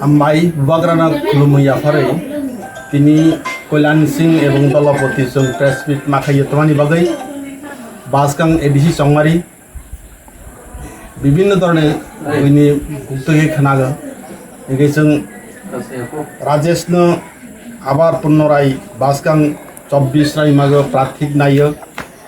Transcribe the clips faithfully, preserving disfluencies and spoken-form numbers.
Hambai bubagrano khulumwi yapharwi tini Kalyan Singh ebong Dolopoti chwng press meet ma khaiyo twmani bagwi Baskang A D C Chongmari bibhinno dhoroner buini guktwi khwnago. Hingke chwng Rajeshno abar punnorai Baskang chobbish rai mago prathik naiyo.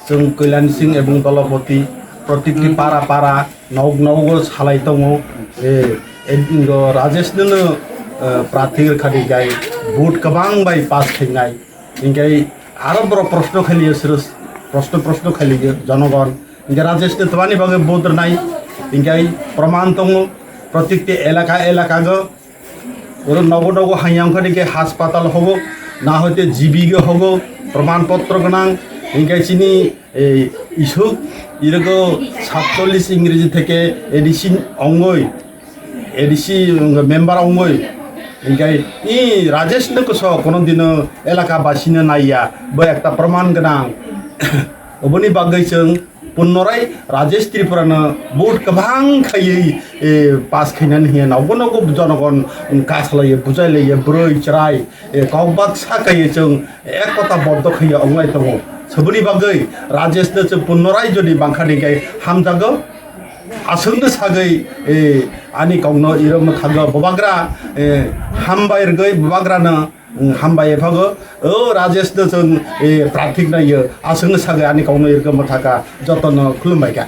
Chwng Kalyan Singh ebong Dolopoti protikti para para nog nogo salai tongo. E, e, ingo Rajeshno no, e, prathik rwkha di gai vote kwbang bai pass khainai. Hingke aro borok proshno khailiyo srws, proshno, proshno khailiyo jonogon. Hingke Rajeshno twmani bagwi vote rwnai. Hingke proman tongo, protikti elaka elaka go. Oro nogo nogo hayang kha hingke haspatal hogo, na hoite G B go hogo, proman potro gwnang. Hingke chini, e, isuk, irogo satchollish Ingreji theke A D C ongoi, A D C member ongoi. Hingke i Rajeshno koso kono dino elaka basino naiya, bo ekta proman gwnang. Oboni bagwi chwng punnorai Rajesh Tripura no vote kwbang khaiwi, e, pass khainani hiya nogo nogo jonogon kasalaiye, bujailaiye, bwrwi chwrai, e, kok baksa khaiwi chwng ek kota boddo khaiwi onglai tongo. Soboni bagwi Rajesh no chwng punnorai jodi bangkha ni kai hamjago. Aswkno sagwi, e, ani kokno iro mwthago bubagra, e, hambai rwgwi bubagrano, mm, hambai ephago. O Rajesh no chwng, e, prathik naiyo. Aswkno sagwi ani kokno iro mwthaka. Jotono khulumbai kha.